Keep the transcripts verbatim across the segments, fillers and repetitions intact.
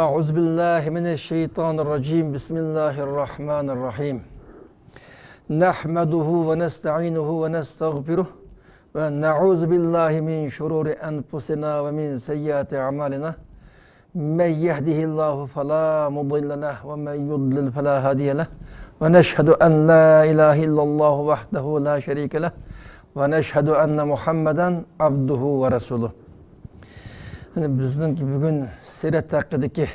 أعوذ بالله من الشيطان الرجيم. بسم الله الرحمن الرحيم. نحمده ونستعينه ونستغفره ونعوذ بالله من شرور أنفسنا ومن سيئات أعمالنا. من يهده الله فلا مضل له ومن يضلل فلا هادي له. ونشهد أن لا إله إلا الله وحده لا شريك له. ونشهد أن محمدا عبده ورسوله. يەنى بىزنىڭ بۈگۈن سىرەت ھەققىدىكى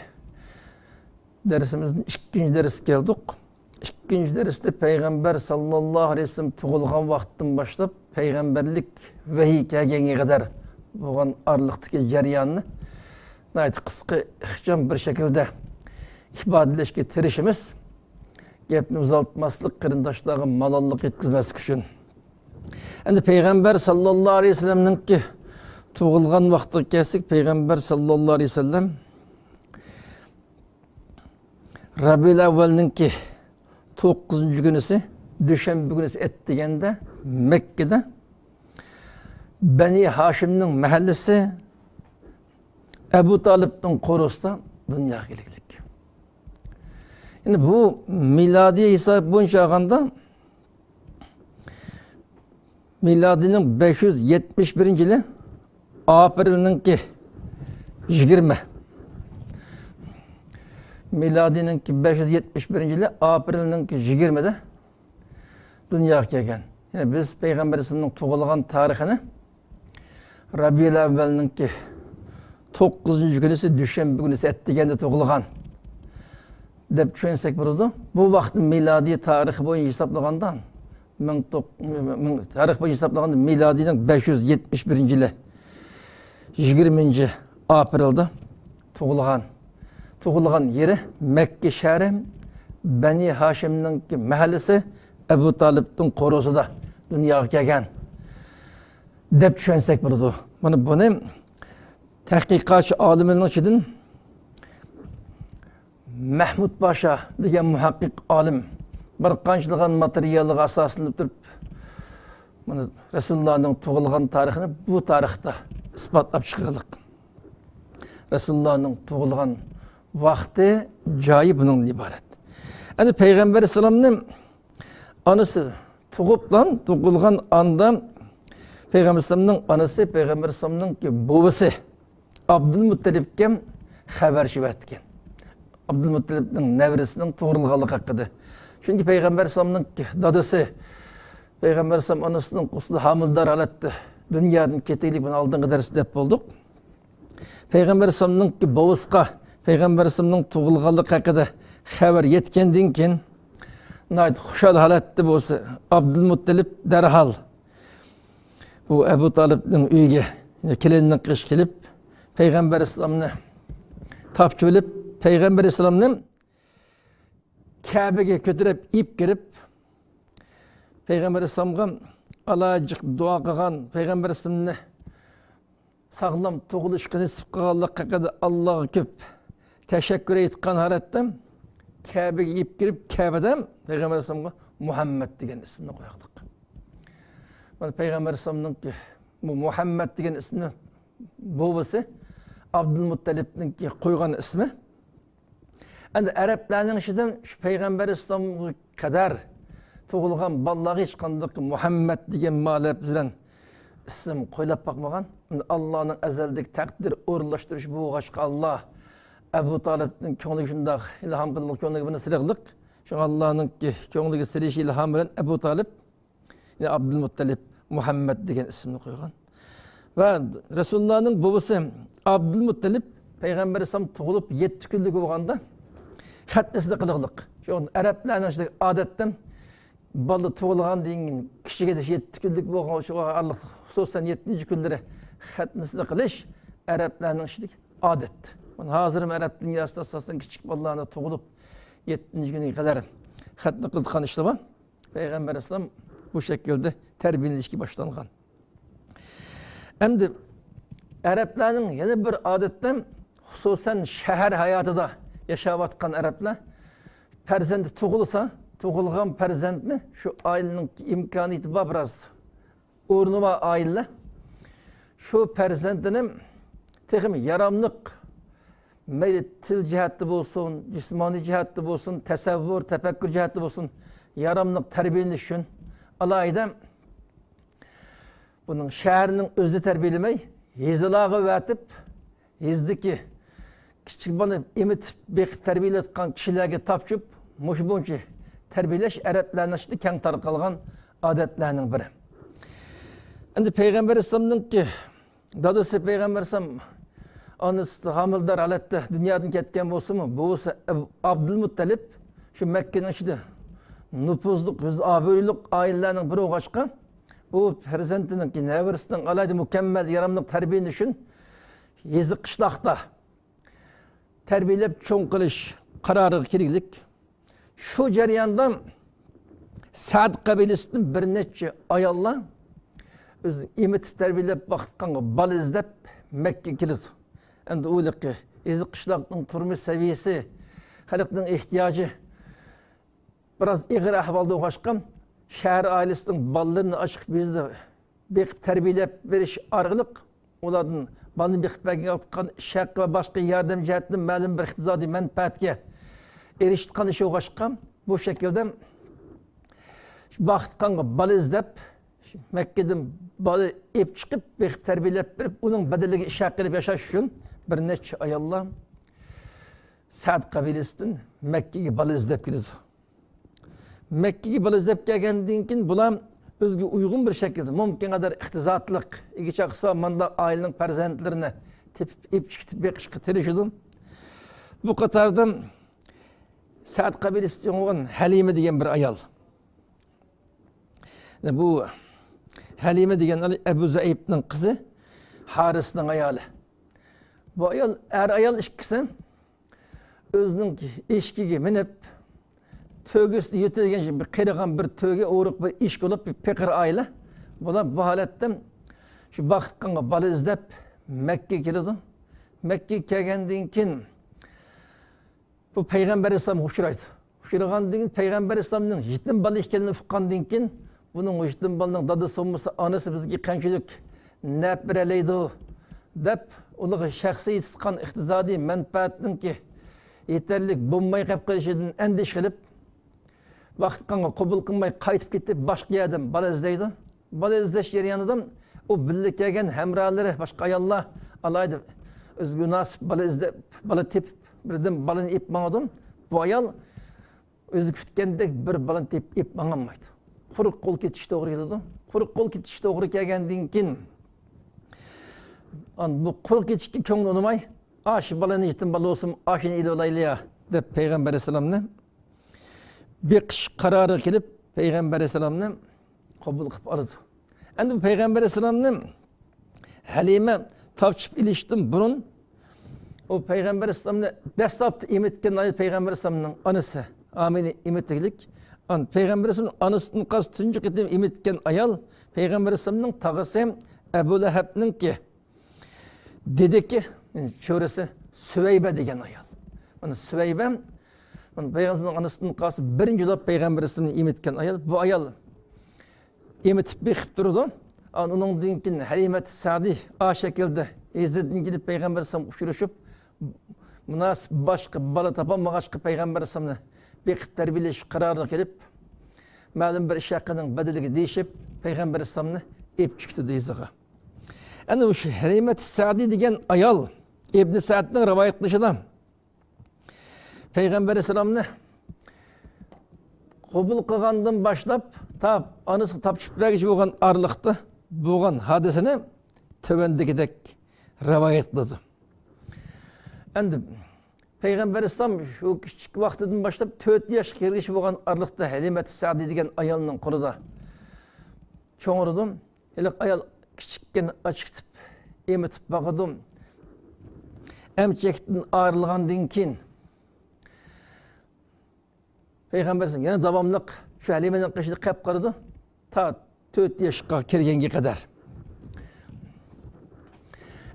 دەرسىمىزدىن ئىككىنچى دەرسكە كەلدۇق. ئىككىنچى دەرستە پەيغەمبەر ساللاللاھۇ ئەلەيھى ۋەسەللەم تۇغۇلغان ۋاقىتتىن باشلاپ پەيغەمبەرلىك ۋەھىي كەلگەنگە قەدەر بولغان ئارىلىقتىكى جەرياننى ناھايىتى قىسقا، ئىخچام بىر شەكىلدە ئىپادىلەشكە تىرىشىمىز. گەپنى ئۇزارتماسلىق، قېرىنداشلارغا مالاللىق يەتكۈزمەسلىك ئۈچۈن. ئەمدى پەيغەمبەر ساللاللاھۇ ئەلەيھى ۋەسەللەمنىڭكى تۇغۇلغان ۋاقتىغا كەلسەك، پەيغەمبەر ساللاللاھۇ ئەلەيھى ۋەسەللەم رەبىئۇل ئەۋۋەلنىڭكى توققۇزىنچى كۈنىسى، دۈشەنبە كۈنىسى ئەتىگەندە مەككىدە بەنى ھاشىمنىڭ مەھەللىسى ئەبۇ تالىپنىڭ قورۇسىدا دۇنياغا كەلگۈلۈك. يەنى بۇ مىلادىي ھېساب بويىچە ئالغاندا، مىلادىينىڭ بەش يۈز يەتمىش بىرىنچى يىلى ئاپرېلنىڭكى يىگىرمە. مىلادىينىڭكى بەش يۈز يەتمىش بىرىنچى يىلى ئاپرېلنىڭكى يىگىرمىدە دۇنياغا كەلگەن. يەنى بىز پەيغەمبەر ئەلەيھىسسالامنىڭ تۇغۇلغان تارىخىنى رەبىئۇل ئەۋۋەلنىڭكى توققۇزىنچى كۈنىسى، دۈشەنبە كۈنىسى ئەتىگەندە تۇغۇلغان دەپ چۈشەنسەك بولىدۇ. بۇ ۋاقىتنى مىلادىي تارىخ بويىچە ھېسابلىغاندا، مىڭ توق-، مىڭ، تارىخ بويىچە ھېسابلىغاندا مىلادىينىڭ بەش يۈز يەتمىش بىرىنچى يىلى، يىگىرمىنچى ئاپرېلدا تۇغۇلغان. تۇغۇلغان يېرى مەككە شەھىرى، بەنى ھاشىمنىڭكى مەھەللىسى، ئەبۇ تالىپنىڭ قورۇسىدا دۇنياغا كەلگەن دەپ چۈشەنسەك بولىدۇ. مانا بۇنى تەھقىقاتچى ئالىملارنىڭ ئىچىدىن مەھمۇد پاشا دېگەن مۇھەققىق ئالىم بىر قانچىلىغان ماتېرىيالغا ئاساسلىنىپ تۇرۇپ، مانا رەسۇلۇللانىڭ تۇغۇلغان تارىخىنى بۇ تارىختا ئىسپاتلاپ چىققانلىق. رەسۇلۇللانىڭ تۇغۇلغان ۋاقتى، جايى بۇنىڭدىن ئىبارەت. ئەنە پەيغەمبەر ئەلەيھىسسالامنى ئانىسى تۇغۇپلا، تۇغۇلغان ئاندا پەيغەمبەر ئەلەيھىسسالامنىڭ ئانىسى، پەيغەمبەر ئەلەيھىسسالامنىڭكى بوۋىسى ئابدۇلمۇتتەلىپكە خەۋەر شۇ ئەتكەن. ئابدۇلمۇتتەلىپنىڭ نەۋرىسىنىڭ تۇغۇلغانلىقى ھەققىدە. چۈنكى پەيغەمبەر ئەلەيھىسسالامنىڭ دادىسى، پەيغەمبەر ئەلەيھىسسالام ئانىسىنىڭ قورسىقىدا ھامىلىدار ھالەتتە دۇنيادىن كېتىگلىك، بۇنى ئالدىنقى دەرستە دەپ بولدۇق. پەيغەمبەر ئەلەيھىسسالامنىڭ بوۋىسىغا پەيغەمبەر ئەلەيھىسسالامنىڭ تۇغۇلغانلىقى ھەققىدە خەۋەر يەتكەندىن كېيىن، ناھايىتى خۇشال ھالەتتە بولسا ئابدۇلمۇتتەلىپ دەرھال بۇ ئەبۇ تالىپنىڭ ئۆيىگە كېلىننىڭ قېشىغا كېلىپ، پەيغەمبەر ئەلەيھىسسالامنى تاپشۇرۇپ، پەيغەمبەر ئەلەيھىسسالامنى كەبىگە كۆتۈرۈپ ئېلىپ كىرىپ، پەيغەمبەر ئەلەيھىسسالامغا ئالايىتە دۇئا قىلغان، پەيغەمبەر ئەلەيھىسسالامنى ساغلام تۇغۇلۇشقا نېسىپ قىلغانلىقى ھەققىدە ئاللاغا كۆپ تەشەككۈر ئېيتقان ھالەتتە كەبىگە ئېلىپ كىرىپ، كەبىدە پەيغەمبەر ئەلەيھىسسالامغا مۇھەممەد دېگەن ئىسىمنى قويغانلىق. مانا پەيغەمبەر ئەلەيھىسسالامنىڭكى بۇ مۇھەممەد دېگەن ئىسمى بوۋىسى ئابدۇلمۇتتەلىپنىڭكى قويغان ئىسمى. ئەمدى ئەرەبلەرنىڭ ئىچىدىن شۇ پەيغەمبەر ئەلەيھىسسالامغا قەدەر تۇغۇلغان بالىلارغا ھېچقانداق مۇھەممەد دېگەن مۇئەللەپ بىلەن ئىسىم قويۇلاپ باقمىغان. ئەمدى ئاللانىڭ ئەزەلدىكى تەقدىر ئورۇنلاشتۇرۇشى بولغاچقا، ئاللا ئەبۇ تالىپنىڭ كۆڭلىگە شۇنداق ئىلھام قىلغان، كۆڭلىگە بۇنى سېلىغلىق. شۇڭا ئاللانىڭ كۆڭلىگە سېلىش ئىلھامى بىلەن ئەبۇ تالىپ يەنى ئابدۇلمۇتتەلىپ مۇھەممەد دېگەن ئىسىمنى قويغان. ۋە رەسۇلۇللانىڭ بوۋىسى ئابدۇلمۇتتەلىپ پەيغەمبەر ئەلەيھىسسالام تۇغۇلۇپ يەتتە كۈنلۈك بولغاندا خەتنىسىنى قىلغلىق. شۇ ئەرەبلەرنىڭ ئىچىدىكى ئادەتتىن بالا تۇغۇلغاندىن كېيىن كىچىك ئىدىش يەتتە كۈنلۈك بولغان شۇ ئارىلىق، خۇسۇسەن يەتتىنچى كۈنلىرى خەتنىسىنى قىلىش ئەرەبلەرنىڭ ئىچىدىكى ئادەت. ھازىرمۇ ئەرەب دۇنياسىدا ئاساسەن كىچىك بالىلارنى تۇغۇلۇپ يەتتىنچى كۈنگە قەدەر خەتنە قىلىدىغان ئىشلار بار. پەيغەمبەر ئەلەيھىسسالام بۇ شەكىلدە تەربىيەلىنىشكە باشلانغان. ئەمدى ئەرەبلەرنىڭ يەنە بىر ئادىتى، خۇسۇسەن شەھەر ھاياتىدا ياشاۋاتقان ئەرەبلەر پەرزەنتى تۇغۇلسا، تۇغۇلغان پەرزەنتنى، شۇ ئائىلىنىڭ ئىمكانىيىتى بار، بىراز ئورنى بار ئائىلىلەر، شۇ پەرزەنتىنى تېخىمۇ ياراملىق، مەيلى تىل جەھەتتە بولسۇن، جىسمانىي جەھەتتە بولسۇن، تەسەۋۋۇر، تەپەككۇر جەھەتتە بولسۇن، ياراملىق تەربىيەلىنىش ئۈچۈن ئالاھىدە بۇنىڭ شەھەرنىڭ ئۆزى تەربىيەلىمەي، يېزىلارغا ئەۋەتىپ، يېزىدىكى كىچىك بالىنى ئېمىتىپ، بېقىپ تەربىيەلەيدىغان كىشىلەرگە تاپشۇرۇپ، مۇشۇ بويىچە تەربىيەلەش ئەرەبلەرنىڭ ئىچىدە كەڭ تارقالغان ئادەتلەرنىڭ بىرى. ئەمدى پەيغەمبەر ئەلەيھىسسالامنىڭكى دادىسى پەيغەمبەر ئەلەيھىسسالام ئانىسى ھامىلىدار ھالەتتە دۇنيادىن كەتكەن بولسىمۇ، بوۋىسى ئەب-، ئابدۇلمۇتتەلىپ شۇ مەككىنىڭ ئىچىدە نوپۇزلۇق، ئۆزى ئابرۇيلۇق ئائىلىلەرنىڭ بىرى بولغاچقا، ئۇ پەرزەنتىنىڭكى، نەۋرىسىنىڭ ئالاھىدە مۇكەممەل، ياراملىق تەربىيەلىنىشى ئۈچۈن يېزا قىشلاقتا تەربىيەلەپ چوڭ قىلىش قارارىغا كەلگۈلۈك. شۇ جەرياندا سەد قەبىلىسىدىن بىر نەچچە ئاياللار ئۆزى ئېمىتىپ تەربىيەلەپ باققانغا بالا ئىزدەپ مەككىگە كېلىدۇ. ئەمدى ئۇ يېزا قىشلاقنىڭ تۇرمۇش سەۋىيەسى، خەلقنىڭ ئېھتىياجى بىراز ئېغىر ئەھۋالدا بولغاچقا، شەھەر ئائىلىسىنىڭ بالىلىرىنى ئاشىقىپ يېزىدا بېقىپ تەربىيەلەپ بېرىش ئارقىلىق ئۇلاردىن بالىنى بېقىپ بەرگەن ۋاقىتتا ئىش ھەققى ۋە باشقا ياردەم جەھەتتىن مەلۇم بىر ئىقتىسادىي مەنپەئەتكە ئېرىشىدىغان ئىش بولغاچقا، بۇ شەكىلدە باقىدىغانغا بالا ئىزدەپ، مەككىدىن بالا ئېلىپ چىقىپ، بېقىپ تەربىيەلەپ بېرىپ، ئۇنىڭ بەدىلىگە ئىش ھەققى ئېلىپ ياشاش ئۈچۈن بىر نەچچە ئاياللار سەد قەبىلىسىدىن مەككىگە بالا ئىزدەپ كېلىدۇ. مەككىگە بالا ئىزدەپ كەلگەندىن كېيىن، بۇلار ئۆزىگە ئۇيغۇن بىر شەكىلدە، مۇمكىن قەدەر ئىقتىسادلىق، ئىگە چاقىسى بار مانداق ئائىلىنىڭ پەرزەنتلىرىنى تېپىپ، ئېلىپ چىقىپ بېقىشقا تىرىشىدۇ. بۇ قاتاردا سەد قەبىلىسىدىن بولغان ھەلىمە دېگەن بىر ئايال. بۇ ھەلىمە دېگەن ئەبۇ زەئىبنىڭ قىزى، ھارىسنىڭ ئايالى. بۇ ئايال، ئەر ئايال ئىككىسى ئۆزىنىڭ ئېشىكىگە مىنىپ، تۆگىسىدە يۆتەلگەن بىر قېرىغان بىر تۆگە، ئورۇق بىر ئېشىك بولۇپ، بىر پېقىر ئائىلە. بۇلار بۇ ھالەتتە شۇ باقىدىغانغا بالا ئىزدەپ مەككىگە كېلىدۇ. مەككىگە كەلگەندىن كېيىن، بۇ پەيغەمبەر ئەلەيھىسسالامغا ئۇچرايدۇ. ئۇچرىغاندىن كېيىن پەيغەمبەر ئەلەيھىسسالامنىڭ يېتىم بالا ئىكەنلىكىنى ئۇققاندىن كېيىن، بۇنىڭ يېتىم بالىنىڭ دادىسى بولمىسا ئانىسى بىزگە قانچىلىك نەپ بېرەلەيدۇ دەپ، ئۇلارغا شەخسىي يېتىدىغان ئىقتىسادىي مەنپەئەتنىڭكى يېتەرلىك بولماي قېلىپ قېلىشىدىن ئەندىشە قىلىپ، ۋاقتىغا قوبۇل قىلماي قايتىپ كېتىپ، باشقا يەردىن بالا ئىزدەيدۇ. بالا ئىزدەش جەريانىدا ئۇ بىللە كەلگەن ھەمراھلىرى، باشقا ئاياللار ئالاھىدە ئۆزىگە مۇناسىپ بالا ئىزدەپ، بالا تېپىپ، بىردىن بالىنى ئېلىپ ماڭىدۇ. بۇ ئايال ئۆزى كۈتكەندەك بىر بالىنى تېپىپ ئېلىپ ماڭالمايدۇ. قۇرۇق قول كېتىش توغرا كېلىدۇ. قۇرۇق قول كېتىش توغرا كەلگەندىن كېيىن، ئان-، بۇ قۇرۇق كېتىشكە كۆڭلى ئۇنىماي، ئاشۇ بالىنى، يېتىم بالا بولسىمۇ، ئاشۇنى ئېلىۋالايلى يا، دەپ پەيغەمبەر ئەلەيھىسسالامنى بېقىش قارارىغا كېلىپ، پەيغەمبەر ئەلەيھىسسالامنى قوبۇل قىلىپ ئالىدۇ. ئەمدى پەيغەمبەر ئەلەيھىسسالامنى ھەلىمە تاپشۇرۇپ ئېلىشتىن بۇرۇن، ئۇ پەيغەمبەر ئەلەيھىسسالامنى دەسلەپتە ئېمىتكەن ئايال پەيغەمبەر ئەلەيھىسسالامنىڭ ئانىسى ئامىنە ئېمىتىگلىك. ئان-، پەيغەمبەر ئەلەيھىسسالام ئانىسىدىن قالسا تۇنجى قېتىم ئېمىتكەن ئايال پەيغەمبەر ئەلەيھىسسالامنىڭ تاغىسى ئەبۇ لەھەبنىڭكى دېدىكى، چۆرىسى سۈۋەيبە دېگەن ئايال. مانا سۈۋەيبە، مانا پەيغەمبەرنىڭ ئانىسىدىن قالسا بىرىنچى بولۇپ پەيغەمبەر ئەلەيھىسسالامنى ئېمىتكەن ئايال. بۇ ئايال ئېمىتىپ بېقىپ تۇرىدۇ. ئان-، ئۇنىڭدىن كېيىن ھەلىمەتۇ سەئدىي ئاشۇ شەكىلدە يېزىدىن كېلىپ پەيغەمبەر ئەلەيھىسسالامغا ئۇچرىشىپ، مۇناسىپ باشقا بالا تاپالمىغاچقا، پەيغەمبەر ئەلەيھىسسالامنى بېقىپ تەربىيەلەش قارارىغا كېلىپ، مەلۇم بىر ئىش ھەققىنىڭ بەدىلىگە دېيىشىپ، پەيغەمبەر ئەلەيھىسسالامنى ئېلىپ چىقىپ كېتىدۇ يېزىغا. ئەنە شۇ ھەلىمەتۇ سەئدىي دېگەن ئايال، ئىبنى سەئدنىڭ رىۋايەت قىلىشىدا، پەيغەمبەر ئەلەيھىسسالامنى قوبۇل قىلغاندىن باشلاپ تا ئانىسىغا تاپشۇرۇپ بەرگۈچى بولغان ئارىلىقتا بولغان ھادىسىنى تۆۋەندىكىدەك رىۋايەت قىلىدۇ. ئەمدى پەيغەمبەر ئەلەيھىسسالام شۇ كىچىك ۋاقتىدىن باشلاپ تۆت ياشقا كىرگۈچە بولغان ئارىلىقتا ھەلىمەتۇ سەئدىي دېگەن ئايالنىڭ قولىدا چوڭىيىدۇ. ھېلىقى ئايال كىچىككىنە ئاچىقىتىپ، ئېمىتىپ باقىدۇ. ئەمچەكتىن ئايرىلغاندىن كېيىن، پەيغەمبەر ئەلەيھىسسالام يەنە داۋاملىق شۇ ھەلىمىنىڭ قېشىدا قېلىپ قالىدۇ. تا تۆت ياشقا كىرگەنگە قەدەر.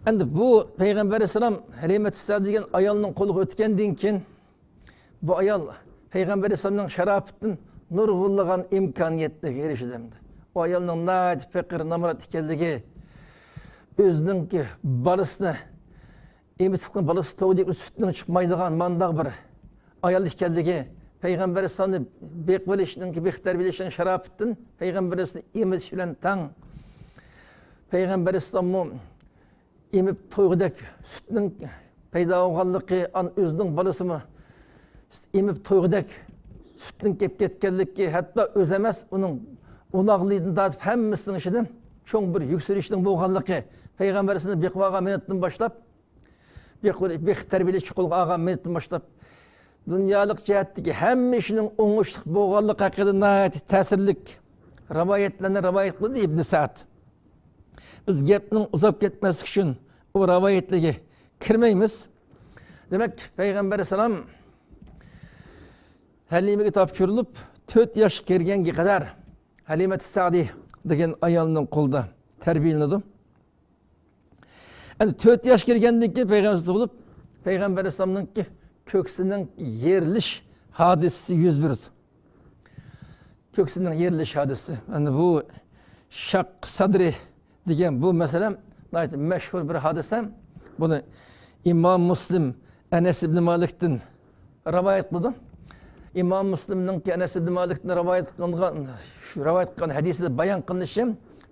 ئەمدى بۇ پەيغەمبەر ئەلەيھىسسالام ھەلىمەتۇ سەئدىيە دېگەن ئايالنىڭ قولىغا ئۆتكەندىن كېيىن، بۇ ئايال پەيغەمبەر ئەلەيھىسسالامنىڭ شاراپىتىدىن نۇرغۇنلىغان ئىمكانىيەتلەرگە ئېرىشىدۇ ئەمدى. ئۇ ئايالنىڭ ناھايىتى پېقىر، نامرات ئىكەنلىكى، ئۆزىنىڭكى بالىسىنى ئېمىتىپ، بالىسى توغدى سۈتنىڭ چىقمايدىغان مانداق بىر ئايال ئىكەنلىكى، پەيغەمبەر ئەلەيھىسسالامنى بېقىۋېلىشنىڭكى، بېقىپ تەربىيەلەشنىڭ شاراپىتىدىن پەيغەمبەر ئەلەيھىسسالامنى ئېمىتىش بىلەن تەڭ، پەيغەمبەر ئەلەيھىسسالاممۇ ئېمىپ تويغۇدەك سۈتنىڭ پەيدا بولغانلىقى، ئان-، ئۆزىنىڭ بالىسىمۇ ئېمىپ تويغۇدەك سۈتنىڭ كېلىپ كەتكەنلىكى، ھەتتا ئۆزى ئەمەس، ئۇنىڭ ئۇلاغلىرىدىن تارتىپ ھەممىسىنىڭ ئىچىدە چوڭ بىر يۈكسىلىشنىڭ بولغانلىقى، پەيغەمبەر ئەلەيھىسسالامنى بېقىپ ئالغان مىنۇتتىن باشلاپ، بېقىپ، بېقىپ تەربىيەلەشكە قولغا ئالغان مىنۇتتىن باشلاپ، دۇنيالىق جەھەتتىكى ھەممە ئىشنىڭ ئوڭۇشلۇق بولغانلىقى ھەققىدە ناھايىتى تەسىرلىك رىۋايەتلەرنى رىۋايەت قىلدى ئىبن سەئد. بىز گەپنىڭ ئۇزاپ كەتمەسلىكى ئۈچۈن ئۇ رىۋايەتلەرگە كىرمەيمىز. دېمەك، پەيغەمبەر ئەلەيھىسسالام ھەلىمىگە تاپشۇرۇلۇپ، تۆت ياشقا كىرگەنگە قەدەر ھەلىمەتۇ سەئدىيە دېگەن ئايالنىڭ قولىدا تەربىيەلىنىدۇ. ئەمدى تۆت ياش كىرگەندىن كېيىن پەيغەمبەر تۇغۇلۇپ، پەيغەمبەر ئەلەيھىسسالامنىڭكى كۆكسىنىڭ يېرىلىش ھادىسىسى يۈز بېرىدۇ. كۆكسىنىڭ يېرىلىش ھادىسىسى. ئەمدى بۇ شەققۇ سەدرى دېگەن بۇ مەسىلە ناھايىتى مەشھۇر بىر ھادىسە. بۇنى ئىمام مۇسلىم ئەنەس ئىبنى مالىكتىن رىۋايەت قىلىدۇ. ئىمام مۇسلىمنىڭكى ئەنەس ئىبنى مالىكتىن رىۋايەت قىلغان، شۇ رىۋايەت قىلغان ھەدىسىدە بايان قىلىنىشى،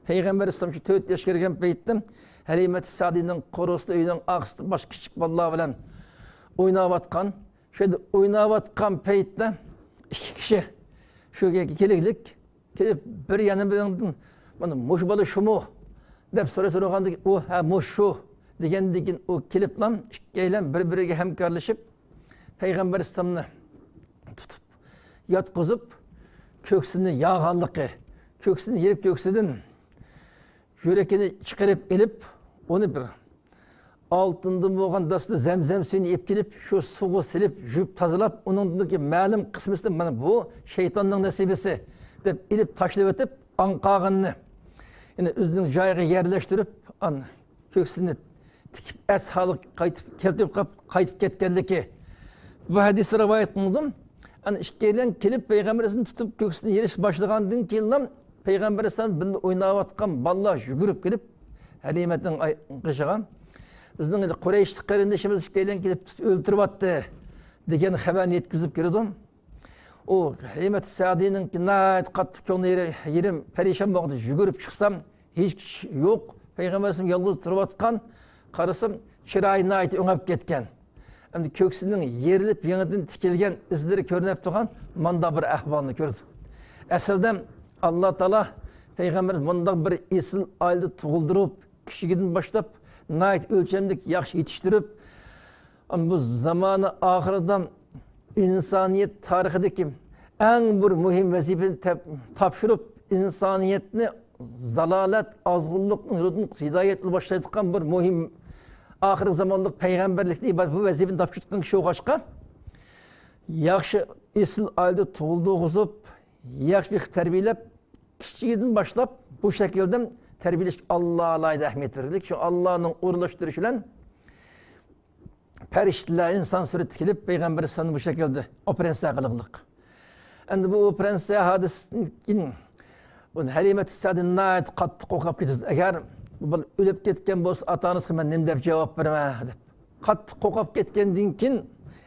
پەيغەمبەر ئەلەيھىسسالام شۇ تۆت ياش كىرگەن پەيتتە ھەلىمەتۇ سەئدىينىڭ قورۇسىدا ئۆينىڭ ئارقىسىدا باشقا كىچىك بالىلار بىلەن ئويناۋاتقان. شۇ يەردە ئويناۋاتقان پەيتتە ئىككى كىشى شۇ يەرگە كېلىگلىك كېلىپ، بىر يەنە بىرىڭدىن، «مانا مۇشۇ بالا شۇمۇ؟» دەپ سوراش سورىغاندىن كېيىن، ئۇ، «ھە، مۇشۇ» دېگەندىن كېيىن، ئۇ كېلىپلا ئىككىيلەن بىر-بىرىگە ھەمكارلىشىپ، پەيغەمبەر ئەلەيھىسسالامنى تۇتۇپ ياتقۇزۇپ، كۆكسىنى ياغانلىقى، كۆكسىنى يېرىپ، كۆكسىدىن يۈرىكىنى چىقىرىپ ئېلىپ، ئۇنى بىر ئالتۇندىن بولغان داستا زەمزەم سۈيىنى ئېلىپ كېلىپ، شۇ سۇغا سېلىپ، يۇيۇپ تازىلاپ، ئۇنىڭدىكى مەلۇم قىسمىسىنى، «مانا بۇ شەيتاننىڭ نەسىبىسى» دەپ ئېلىپ تاشلىۋېتىپ، ئاڭ قالغىنىنى يەنە ئۆزىنىڭ جايىغا يەرلەشتۈرۈپ، ئان كۆكسىنى تىكىپ، ئەس ھالىغا قايتىپ، كەلتۈرۈپ قاپ-، قايتىپ كەتكەنلىكى بۇ ھەدىستە رىۋايەت قىلىنىدۇ. ئەنە ئىككىيلەن كېلىپ، پەيغەمبەر ئەلەيھىسسالامنى تۇتۇپ، كۆكسىنى يېرىش باشلىغاندىن كېيىنلا، پەيغەمبەر ئەلەيھىسسالام بىللە ئويناۋاتقان بالىلار يۈگۈرۈپ كېلىپ، ھەلىمەتنىڭ ئاي-، قېشىغا، «بىزنىڭ قۇرەيشلىك قېرىندىشىمىز ئىككىيلەن كېلىپ تۇتۇپ ئۆلتۈرۈۋەتتى» دېگەن خەۋەرنى يەتكۈزۈپ كېلىدۇ. ئۇ ھەلىمەتۇ سەئدىينىڭكى ناھايىتى قاتتىق كۆڭلى يېرى-، يېرىم پەرىشان بولغاندا يۈگۈرۈپ چىقسام، ھېچ كىشى يوق. پەيغەمبەر ئەلەيھىسسالام يالغۇز تۇرۇۋاتقان. قارىسام، چىرايى ناھايىتى ئۆڭەپ كەتكەن. ئەمدى كۆكسىنىڭ يېرىلىپ، يېڭىدىن تىكىلگەن ئىزلىرى كۆرۈنۈپ تۇرغان مانداق بىر ئەھۋالنى كۆردى. ئەسلىدە ئاللا تائالا پەيغەمبەر مۇنداق بىر ئېسىل ئائىلىدە تۇغۇلدۇرۇپ، كىچىكىدىن باشلاپ ناھايىتى ئۆلچەملىك ياخشى يېتىشتۈرۈپ، بۇ زامانى ئاخىرىدا ئىنسانىيەت تارىخىدىكى ئەڭ بىر مۇھىم ۋەزىپىنى تەپ-، تاپشۇرۇپ، ئىنسانىيەتنى زالالەت، ئازغۇنلۇقنىڭ يولىدىن ھىدايەت يولىغا باشلايدىغان بىر مۇھىم ئاخىرقى زامانلىق پەيغەمبەرلىكتىن ئىبارەت بۇ ۋەزىپىنى تاپشۇرۇۋاتقان كىشى بولغاچقا، ياخشى ئېسىل ئائىلىدە تۇغۇلدۇرغۇزۇپ، ياخشى بېقىپ تەربىيەلەپ، كىچىكىدىن باشلاپ بۇ شەكىلدە تەربىيەلەشكە ئاللا ئالاھىدە ئەھمىيەت بېرىدۇ. شۇ ئاللانىڭ ئورۇنلاشتۇرۇشى بىلەن پەرىشتىلەر ئىنسان سۈرىتىدە كېلىپ، پەيغەمبەر ئەلەيھىسسالامنى بۇ شەكىلدە ئوپېراتسىيە قىلغانلىق. ئەمدى بۇ ئوپېراتسىيە ھادىسىسىدىن كېيىن، بۇ ھەلىمەتۇ سەئدىيە ناھايىتى قاتتىق قورقۇپ كېتىدۇ. «ئەگەر بۇ بالا ئۆلۈپ كەتكەن بولسا، ئاتا-ئانىسىغا مەن نېمە دەپ جاۋاب بېرىمەن؟» دەپ. قاتتىق قورقۇپ كەتكەندىن كېيىن،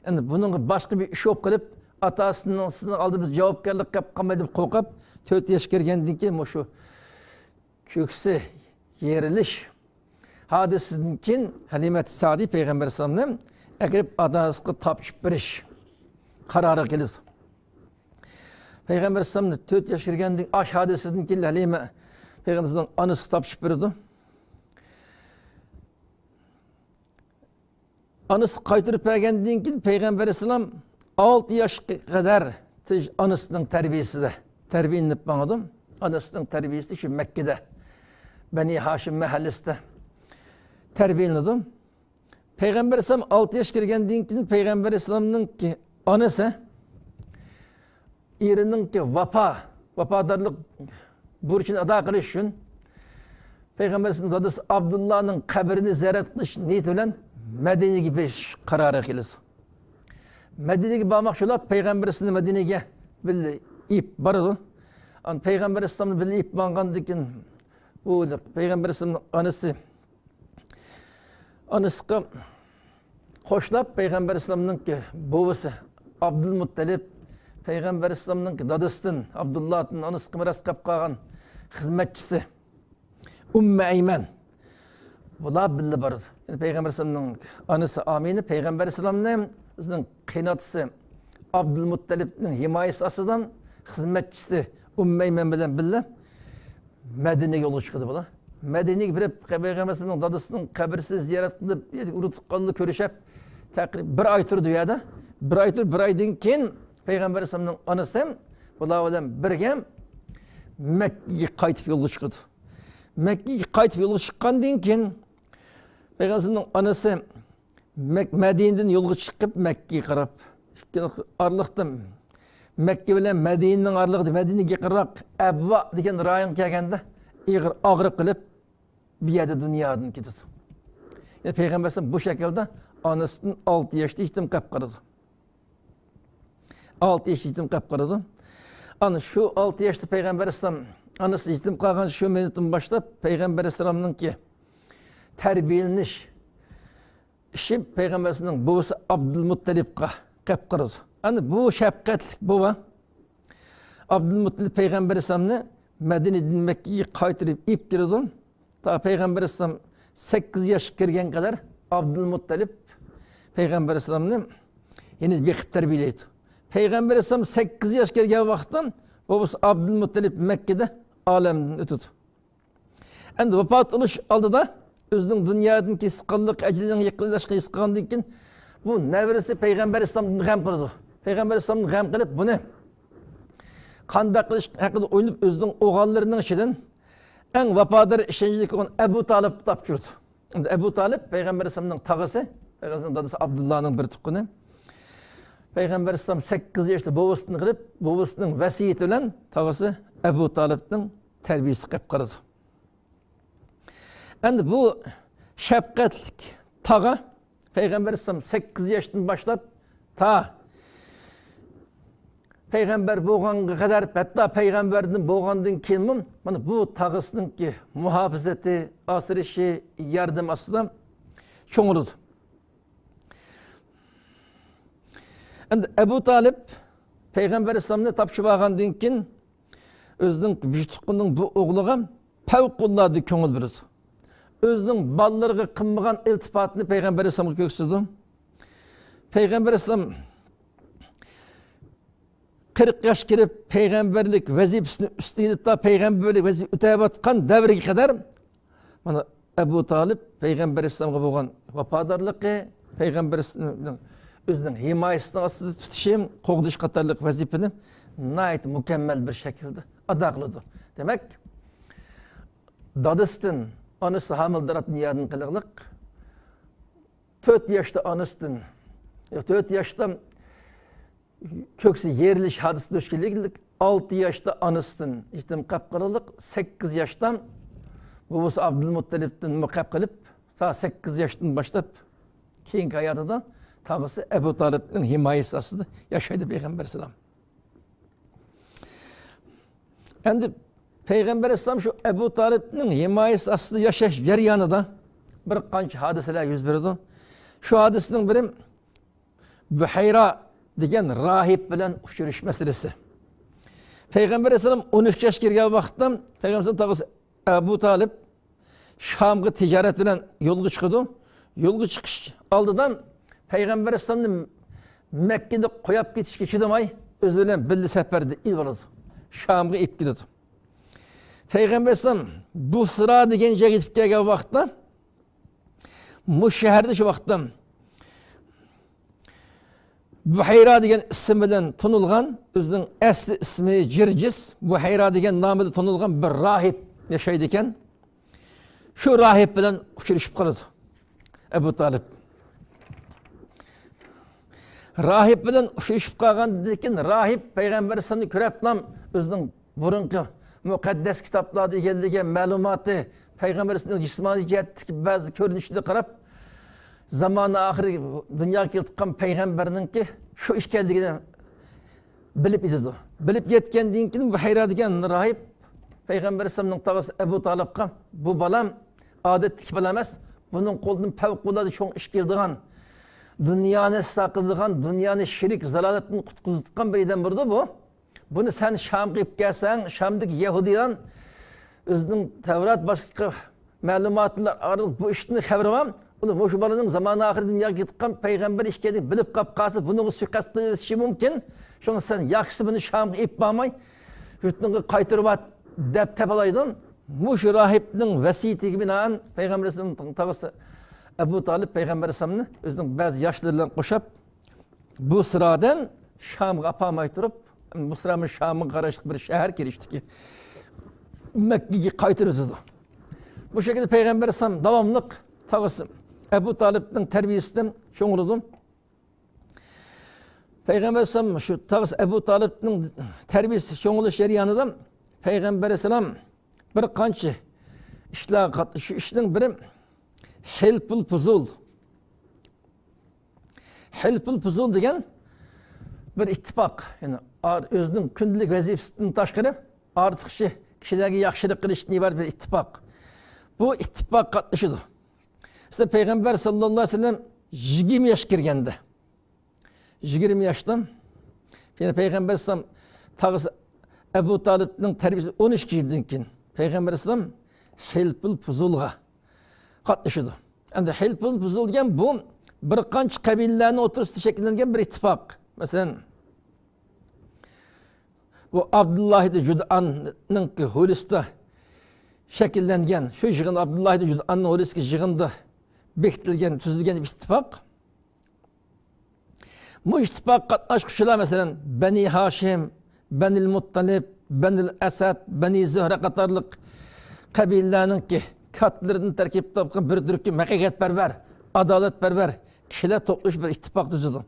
ئەمدى بۇنىڭغا باشقا بىر ئىش بولۇپ قېلىپ، ئاتا-ئانىسىنىڭ، «سىزنىڭ ئالدىدا بىز جاۋابكارلىق قىلىپ قالماي» دەپ قورقۇپ، تۆت ياشقا كىرگەندىن كېيىن مۇشۇ كۆكسى يېرىلىش ھادىسىسىدىن كېيىن ھەلىمەتۇ سەئدىيە پەيغەمبەر ئەلەيھىسسالامنى ئەكىرىپ ئاتا-ئانىسىغا تاپشۇرۇپ بېرىش قارارىغا كېلىدۇ. پەيغەمبەر ئەلەيھىسسالام تۆت ياش كىرگەندىن، ئاش ھادىسىسىدىن كېيىن ھەلىمە پەيغەمبەرنىڭ ئانىسىغا تاپشۇرۇپ بېرىدۇ. ئانىسىغا قايتۇرۇپ بەرگەندىن كېيىن پەيغەمبەر ئەلەيھىسسالام ئالتە ياشقا قەدەر تىج-، ئانىسىنىڭ تەربىيىسىدە تەربىيىلىنىپ ماڭىدۇ. ئانىسىنىڭ تەربىيىسىدە شۇ مەككىدە، بەنى ھاشىم مەھەللىسىدە تەربىيىلىنىدۇ. پەيغەمبەر ئەلەيھىسسالام ئالتە ياش كىرگەندىن كېيىن پەيغەمبەر ئەلەيھىسسالامنىڭكى ئانىسى ئېرىنىڭكى ۋاپا، ۋاپادارلىق بۇرچىنى ئادا قىلىش ئۈچۈن پەيغەمبەر ئەلەيھىسسالام دادىسى ئابدۇللانىڭ قەبرىنى زىيارەت قىلىش نىيىتى بىلەن مەدىنىگە بېرىش قارارىغا كېلىدۇ. مەدىنىگە بارماقچى بولۇپ، پەيغەمبەر ئەلەيھىسسالامنى مەدىنىگە بىللە ئېلىپ بارىدۇ. ئان پەيغەمبەر ئەلەيھىسسالامنى بىللە ئېلىپ ماڭغاندىن كېيىن، بۇ پەيغەمبەر ئەلەيھىسسالامنىڭ ئانىسى، ئانىسىغا خوشلاپ، پەيغەمبەر ئەلەيھىسسالامنىڭكى بوۋىسى ئابدۇلمۇتتەلىپ، پەيغەمبەر ئەلەيھىسسالامنىڭكى دادىسىدىن، ئابدۇللادىن ئانىسىغا مىراس قېلىپ قالغان خىزمەتچىسى ئۇممۇ ئەيمەن. بۇلار بىللە بارىدۇ. يەنى پەيغەمبەر ئەلەيھىسسالامنىڭ ئانىسى ئامىنە پەيغەمبەر ئەلەيھىسسالامنى ئۆزىنىڭ قېيىنئاتىسى ئابدۇلمۇتتەلىپنىڭ ھىمايىسى ئاستىدا خىزمەتچىسى ئۇممۇ ئەيمەن بىلەن بىللە مەدىنىگە يولغا چىقىدۇ بۇلار. مەدىنىگە بېرىپ، پەيغەمبەر ئەلەيھىسسالامنىڭ دادىسىنىڭ قەبرىسىنى زىيارەت قىلىپ، ئۇرۇق-تۇغقانلار كۆرۈشۈپ، تەقرىبەن بىر ئاي تۇرىدۇ ئۇ يەردە. بىر ئاي تۇرۇپ، بىر ئايدىن كېيىن پەيغەمبەر ئەلەيھىسسالامنىڭ ئانىسى بۇلار بىلەن بىرگە مەككىگە قايتىپ يولغا چىقىدۇ. مەككىگە قايتىپ يولغا چىققاندىن كېيىن، پەيغەمبەرنىڭ ئانىسى مەك-، مەدىنىدىن يولغا چىقىپ، مەككىگە قاراپ، ئىككى ئارىلىقتا مەككە بىلەن مەدىنىنىڭ ئارىلىقىدا مەدىنىگە يېقىنراق ئەبۋا دېگەن رايونغا كەلگەندە، ئېغىر ئاغرىق قىلىپ، بۇ يەردە دۇنيادىن كېتىدۇ. يەنى پەيغەمبەر ئەلەيھىسسالام بۇ شەكىلدە ئانىسىدىن ئالتە ياشتا يېتىم قېلىپ قالىدۇ. ئالتە ياش يېتىم قېلىپ قالىدۇ. ئانا شۇ ئالتە ياشتا پەيغەمبەر ئەلەيھىسسالام ئانىسى يېتىم قالغان شۇ مىنۇتتىن باشلاپ پەيغەمبەر ئەلەيھىسسالامنىڭكى تەربىيەلىنىش ئىشى پەيغەمبەرنىڭ بوۋىسى ئابدۇلمۇتتەلىپقا قېلىپ قالىدۇ. ئەنە بۇ شەپقەتلىك بوۋا ئابدۇلمۇتتەلىپ پەيغەمبەر ئەلەيھىسسالامنى مەدىنىدىن مەككىگە قايتۇرۇپ ئېلىپ كېلىدۇ. تا پەيغەمبەر ئەلەيھىسسالام سەككىز ياشقا كىرگەن قەدەر ئابدۇلمۇتتەلىپ پەيغەمبەر ئەلەيھىسسالامنى يەنە بېقىپ تەربىيەلەيدۇ. پەيغەمبەر ئەلەيھىسسالام سەككىز ياشقا كىرگەن ۋاقىتتا بوۋىسى ئابدۇلمۇتتەلىپ مەككىدە ئالەمدىن ئۆتىدۇ. ئەمدى ۋاپات بولۇش ئالدىدا ئۆزىنىڭ دۇنيادىن كېسىپ قالغانلىق، ئەجىلىنىڭ يېقىنلاشقىنى ھېس قىلغاندىن كېيىن، بۇ نەۋرىسى پەيغەمبەر ئەلەيھىسسالامدىن غەم قىلىدۇ. پەيغەمبەر ئەلەيھىسسالامدىن غەم قىلىپ، بۇنى قانداق قىلىش ھەققىدە ئويلىنىپ، ئۆزىنىڭ ئوغۇللىرىنىڭ ئىچىدىن ئەڭ ۋاپادار، ئىشەنچلىك بولغان ئەبۇ تالىپقا تاپشۇرىدۇ. ئەبۇ تالىپ پەيغەمبەر ئەلەيھىسسالامنىڭ تاغىسى، پەيغەمبەرنىڭ دادىسى ئابدۇللانىڭ بىر تۇغقىنى. پەيغەمبەر ئەلەيھىسسالام سەككىز ياشتا بوۋىسىدىن قېلىپ، بوۋىسىنىڭ ۋەسىيىتى بىلەن تاغىسى ئەبۇ تالىپنىڭ تەربىيىسى قېلىپ قالىدۇ. ئەمدى بۇ شەپقەتلىك تاغا پەيغەمبەر ئەلەيھىسسالام سەككىز ياشتىن باشلاپ تا پەيغەمبەر بولغانغا قەدەر، ھەتتا پەيغەمبەردىن بولغاندىن كېيىنمۇ مانا بۇ تاغىسىنىڭكى مۇھاپىزىتى، ئاسرىشى، ياردىمى ئاستىدا چوڭىيىدۇ. ئەمدى ئەبۇ تالىپ پەيغەمبەر ئەلەيھىسسالامنى تاپشۇرۇپ ئالغاندىن كېيىن، ئۆزىنىڭ بىر تۇغقىنىنىڭ بۇ ئوغلىغا پەۋقۇلئاددە كۆڭۈل بۆلىدۇ. ئۆزىنىڭ بالىلىرىغا قىلمىغان ئىلتىپاتىنى پەيغەمبەر ئەلەيھىسسالامغا كۆرسىتىدۇ. پەيغەمبەر ئەلەيھىسسالام قىرىق ياشقا كىرىپ، پەيغەمبەرلىك ۋەزىپىسىنى ئۈستىگە ئېلىپ، تا پەيغەمبەرلىك ۋەزىپە ئۆتەۋاتقان دەۋرگە قەدەر، مانا، ئەبۇ تالىپ پەيغەمبەر ئەلەيھىسسالامغا بولغان ۋاپادارلىقى، پەيغەمبەر ئەلەيھىسسالامنىڭ ئۆزىنىڭ ھىمايىسىنىڭ ئاستىدا تۇتۇشى، قوغدىشى قاتارلىق ۋەزىپىنى ناھايىتى مۇكەممەل بىر شەكىلدە ئادا قىلىدۇ. دېمەك، دادىسىدىن، ئانىسى ھامىلىدار دۇنيادىن قېلىغلىق، تۆت ياشتا ئانىسىدىن، ياق، تۆت ياشتا كۆكسى يېرىلىش ھادىسىسى دۇچ كېلىپ، ئالتە ياشتا ئانىسىدىن يېتىم قېلىپ قالغانلىق، سەككىز ياشتا بوۋىسى ئابدۇلمۇتتەلىپتىن قېلىپ قېلىپ، تا سەككىز ياشتىن باشلاپ كېيىنكى ھاياتىدا تاغىسى ئەبۇ تالىپنىڭ ھىمايىسى ئاستىدا ياشايدۇ پەيغەمبەر ئەلەيھىسسالام. ئەمدى پەيغەمبەر ئەلەيھىسسالام شۇ ئەبۇ تالىپنىڭ ھىمايىسى ئاستىدا ياشاش جەريانىدا بىر قانچە ھادىسىلەر يۈز بېرىدۇ. شۇ ھادىسىنىڭ بىرى بۇھەيرا دېگەن راھىب بىلەن ئۇچرىشىش مەسىلىسى. پەيغەمبەر ئەلەيھىسسالام ئون ئۈچ ياشقا كىرگەن ۋاقىتتا پەيغەمبەر ئەلەيھىسسالام تاغىسى ئەبۇ تالىپ شامغا تىجارەت بىلەن يولغا چىقىدۇ. يولغا چىقىش ئالدىدا پەيغەمبەر ئەلەيھىسسالامنى مەككىدە قويۇپ كېتىشكە چىدىماي، ئۆزى بىلەن بىللە سەپەردە ئېلىپ بارىدۇ. شامغا ئېلىپ كېلىدۇ. پەيغەمبەر ئەلەيھىسسالام بۇسرا دېگەن جايغا يېتىپ كەلگەن ۋاقىتتا، مۇشۇ شەھەردە شۇ ۋاقىتتا بۇھەيرا دېگەن ئىسىم بىلەن تونۇلغان، ئۆزىنىڭ ئەسلى ئىسمى جىرجىس، بۇھەيرا دېگەن نامىدا تونۇلغان بىر راھىب ياشايدىكەن. شۇ راھىب بىلەن ئۇچرىشىپ قالىدۇ ئەبۇ تالىپ. راھىب بىلەن ئۇچرىشىپ قالغاندىن كېيىن، راھىب پەيغەمبەر ئەلەيھىسسالامنى كۆرۈپلا، ئۆزىنىڭ بۇرۇنقى مۇقەددەس كىتابلاردا ئىگىلىگەن مەلۇماتى، پەيغەمبىرىمىزنىڭ جىسمانىي جەھەتتىكى بەزى كۆرۈنۈشىگە قاراپ، زامانى ئاخىرى دۇنياغا كېلىۋاتقان پەيغەمبەرنىڭكى شۇ ئىكەنلىكىنى بىلىپ يېتىدۇ. بىلىپ يەتكەندىن كېيىن بۇھەيرا دېگەن راھىب پەيغەمبەر ئەلەيھىسسالامنىڭ تاغىسى ئەبۇ تالىپقا، بۇ بالام ئادەتتىكى بالا ئەمەس، بۇنىڭ قولىدىن پەۋقۇلئاددە چوڭ ئىش كېلىدىغان، دۇنيانى ئىسلاھ قىلىدىغان، دۇنيانى شىرك، زالالەتتىن قۇتقۇزىدىغان بىر ئادەم بولىدۇ بۇ. بۇنى سەن شامغا ئېلىپ كەلسەڭ، شامدىكى يەھۇدىيلار ئۆزىنىڭ تەۋرات باشقا مەلۇماتلار ئارقىلىق بۇ ئىشتىن خەۋىرى بار. ئۇلار مۇشۇ بالىنىڭ زامانى ئاخىرىدا دۇنياغا كېتىدىغان پەيغەمبەر ئىكەنلىكىنى بىلىپ قاپ قالسا، بۇنىڭغا سۇيىقەست قىلىۋېتىشى مۇمكىن. شۇڭا سەن ياخشىسى بۇنى شامغا ئېلىپ بارماي، يۇرتۇڭغا قايتۇرۇۋەت دەپ تەپەلايدۇ. مۇشۇ راھىبنىڭ ۋەسىيىتىگە بىنائەن پەيغەمبەر ئەلەيھىسسالامنىڭ تاغىسى ئەبۇ تالىپ پەيغەمبەر ئەلەيھىسسالامنى ئۆزىنىڭ بەزى ياشلىرى بىلەن قوشۇپ، بۇسرادىن شامغا ئاپارماي تۇرۇپ، بۇسرا شامغا قاراشلىق بىر شەھەر كىرىشتىكى مەككىگە قايتۇرۇۋېتىدۇ. بۇ شەكىلدە پەيغەمبەر ئەلەيھىسسالام داۋاملىق تاغىسى ئەبۇ تالىپنىڭ تەربىيىسىدە چوڭىيىدۇ. پەيغەمبەر ئەلەيھىسسالام شۇ تاغىسى ئەبۇ تالىپنىڭ تەربىيىسى چوڭىيىش جەريانىدا پەيغەمبەر ئەلەيھىسسالام بىر قانچە ئىشلارغا قاتنىشىدۇ. شۇ ئىشنىڭ بىرى ھىلفۇل پۇزۇل. ھىلفۇل پۇزۇل دېگەن بىر ئىتتىپاق، يەنى ئار-، ئۆزىنىڭ كۈندىلىك ۋەزىپىسىدىن تاشقىرى ئارتۇقچە كىشىلەرگە ياخشىلىق قىلىشتىن ئىبارەت بىر ئىتتىپاق. بۇ ئىتتىپاققا قاتنىشىدۇ. مەسىلەن، پەيغەمبەر ساللاللاھۇ ئەلەيھى ۋەسەللەم يىگىرمە ياشقا كىرگەندە، يىگىرمە ياشتا، يەنى پەيغەمبەر ئەلەيھىسسالام تاغىسى ئەبۇ تالىپنىڭ تەربىيىسى ئون ئىككى يىلدىن كېيىن پەيغەمبەر ئەلەيھىسسالام ھىلفۇل پۇزۇلغا قاتنىشىدۇ. ئەمدى ھىلفۇل پۇزۇل دېگەن بۇ بىر قانچە قەبىلىلەرنىڭ ئوتتۇرىسىدا شەكىللەنگەن بىر ئىتتىپاق. مەسىلەن، بۇ ئابدۇللاھ ئىبن جۇدئاننىڭ ھويلىسىدا شەكىللەنگەن، شۇ يىغىن، ئابدۇللاھ ئىبن جۇدئاننىڭ ھويلىسىدىكى يىغىندا بېكىتىلگەن، تۈزۈلگەن بىر ئىتتىپاق. بۇ ئىتتىپاققا قاتناشقۇچىلار، مەسىلەن، بەنى ھاشىم، بەنىل مۇتتەلىپ، بەنىل ئەسەد، بەنى زۆھرە قاتارلىق قەبىلىلەرنىڭكى كاتتىلىرىدىن تەركىب تاپقان بىر تۈركۈم ھەقىقەتپەرۋەر، ئادالەتپەرۋەر كىشىلەر توپلىشىپ بىر ئىتتىپاق تۈزىدۇ.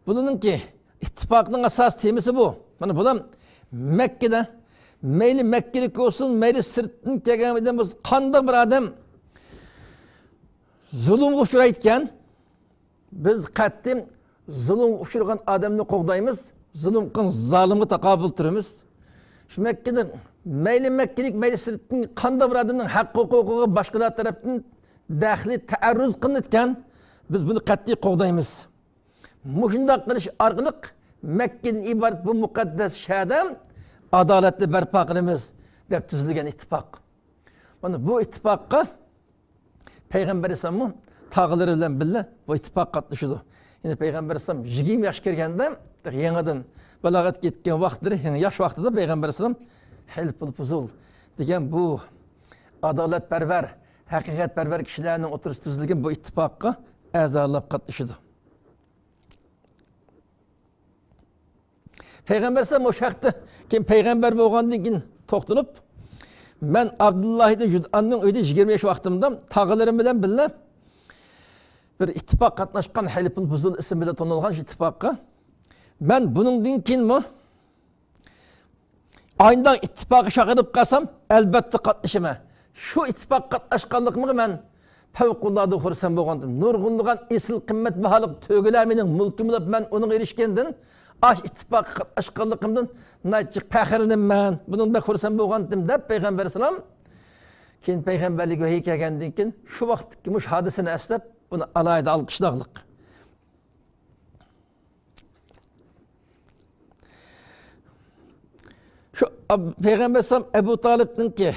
بۇلارنىڭكى ئىتتىپاقنىڭ ئاساسىي تېمىسى بۇ. مانا بۇلار مەككىدە مەيلى مەككىلىك بولسۇن، مەيلى سىرتتىن كەلگەن ئادەم بولسۇن، قانداق بىر ئادەم زۇلۇمغا ئۇچرايدىكەن، بىز قەتئىي زۇلۇمغا ئۇچرىغان ئادەمنى قوغدايمىز، زۇلۇم قىلغان زالىمغا تاقابىل تۇرىمىز. شۇ مەككىدە مەيلى مەككىلىك، مەيلى سىرتتىن قانداق بىر ئادەمنىڭ ھەق ھوقۇقىغا باشقىلار تەرەپتىن دەخلى تەئەررۇز قىلىنىدىكەن، بىز بۇنى قەتئىي قوغدايمىز. مۇشۇنداق قىلىش ئارقىلىق مەككىدىن ئىبارەت بۇ مۇقەددەس شەھەردە ئادالەتنى بەرپا قىلىمىز دەپ تۈزۈلگەن ئىتتىپاق. مانا بۇ ئىتتىپاققا پەيغەمبەر ئەلەيھىسسالاممۇ تاغىلىرى بىلەن بىللە بۇ ئىتتىپاققا قاتنىشىدۇ. يەنى پەيغەمبەر ئەلەيھىسسالام يىگىرمە ياشقا كىرگەندە، يېڭىدىن بالاغەتكە يەتكەن ۋاقىتلىرى، يېڭى ياش ۋاقتىدا پەيغەمبەر ئەلەيھىسسالام ھىلفۇل پۇزۇل دېگەن بۇ ئادالەتپەرۋەر، ھەقىقەتپەرۋەر كىشىلەرنىڭ ئوتتۇرىسىدا تۈزۈلگەن بۇ ئىتتىپاققا ئەزالىق قاتنىشىدۇ. پەيغەمبەر ئەلەيھىسسالام ئوشۇ ھەقتە كېيىن پەيغەمبەر بولغاندىن كېيىن توختىلىپ، مەن ئابدۇللاھ ئىبن جۇدئاننىڭ ئۆيىدە يىگىرمە ياش ۋاقتىمدا تاغىلىرىم بىلەن بىللە بىر ئىتتىپاق قاتناشقان، ھىلفۇل پۇزۇل ئىسمى بىلەن تونۇلغان شۇ ئىتتىپاققا. مەن بۇنىڭدىن كېيىنمۇ ئاينداق ئىتتىپاققا چاقىرىپ قالسام، ئەلبەتتە قاتنىشىمەن. شۇ ئىتتىپاققا قاتناشقانلىقىمغا مەن پەۋقۇلئاددە خۇرسەن بولغانتىم. نۇرغۇنلىغان ئېسىل قىممەت باھالىق تۆگىلەر مېنىڭ مۈلكۈم بولۇپ، مەن ئۇنىڭغا ئېرىشكەندىن، ئاش ئىتتىپاققا قاتناشقانلىقىمدىن ناھايىتى پەخىرلىنىمەن. بۇنىڭدەك خۇرسەن بولغانتىم دەپ پەيغەمبەر ئەلەيھىسسالام، كېيىن پەيغەمبەرلىك ۋەھىي كەلگەندىن كېيىن شۇ ۋاقىتتىكى مۇشۇ ھادىسىنى ئەسلەپ، بۇنى ئالاھىدە ئالقىشلاقلىق. شۇ ئاب-، پەيغەمبەر ئەلەيھىسسالام ئەبۇ تالىپنىڭكى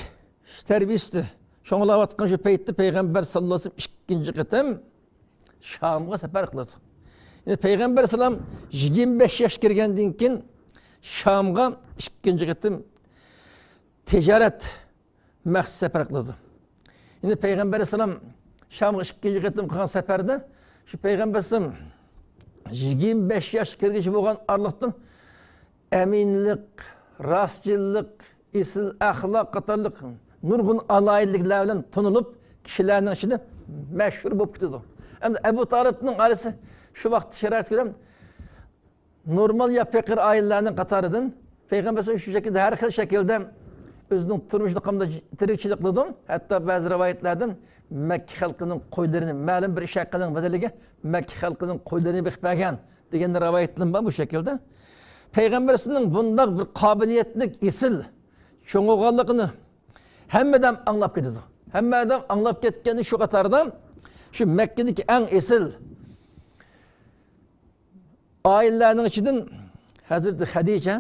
تەربىيىسىدە چوڭلاۋاتقان شۇ پەيتتە پەيغەمبەر ساللاللاھۇ ئەلەيھى ۋەسەللەم ئىككىنچى قېتىم شامغا سەپەر قىلىدۇ. يەنى پەيغەمبەر ئەلەيھىسسالام يىگىرمە بەش ياش كىرگەندىن كېيىن شامغا ئىككىنچى قېتىم تىجارەت مەقسىتىدە سەپەر قىلىدۇ. يەنى پەيغەمبەر ئەلەيھىسسالام شامغا ئىككىنچى قېتىم قىلغان سەپەردە شۇ پەيغەمبەر ئەلەيھىسسالام يىگىرمە بەش ياشقا كىرگۈچە بولغان ئارىلىقتا ئەمىنلىق، راستچىللىق، ئېسىل ئەخلاق قاتارلىق نۇرغۇن ئالاھىدىلىكلەر بىلەن تونۇلۇپ، كىشىلەرنىڭ ئىچىدە مەشھۇر بولۇپ كېتىدۇ. ئەمدى ئەبۇ تالىپنىڭ ئائىلىسى شۇ ۋاقىت شارائىتقا كۆرە نورمال يا پېقىر ئائىلىلەرنىڭ قاتارىدىن پەيغەمبەر شۇ شەكىلدە، ھەر خىل شەكىلدە ئۆزىنىڭ تۇرمۇشىدا قانداق تىرىكچىلىك قىلىدۇ؟ ھەتتا بەزى رىۋايەتلەردىن مەككە خەلقىنىڭ قويلىرىنى، مەلۇم بىر ئىش ھەققىنىڭ بەدىلىگە مەككە خەلقىنىڭ قويلىرىنى بېقىپ بەرگەن دېگەن رىۋايەتلەرمۇ بار بۇ شەكىلدە. پەيغەمبەر ئەلەيھىسسالامنىڭ بۇنداق بىر قابىلىيەتلىك، ئېسىل چوڭ بولغانلىقىنى ھەممە ئادەم ئاڭلاپ كېتىدۇ. ھەممە ئادەم ئاڭلاپ كەتكەن شۇ قاتاردا شۇ مەككىدىكى ئەڭ ئېسىل ئائىلىلەرنىڭ ئىچىدىن ھەزرىتى خەدىچە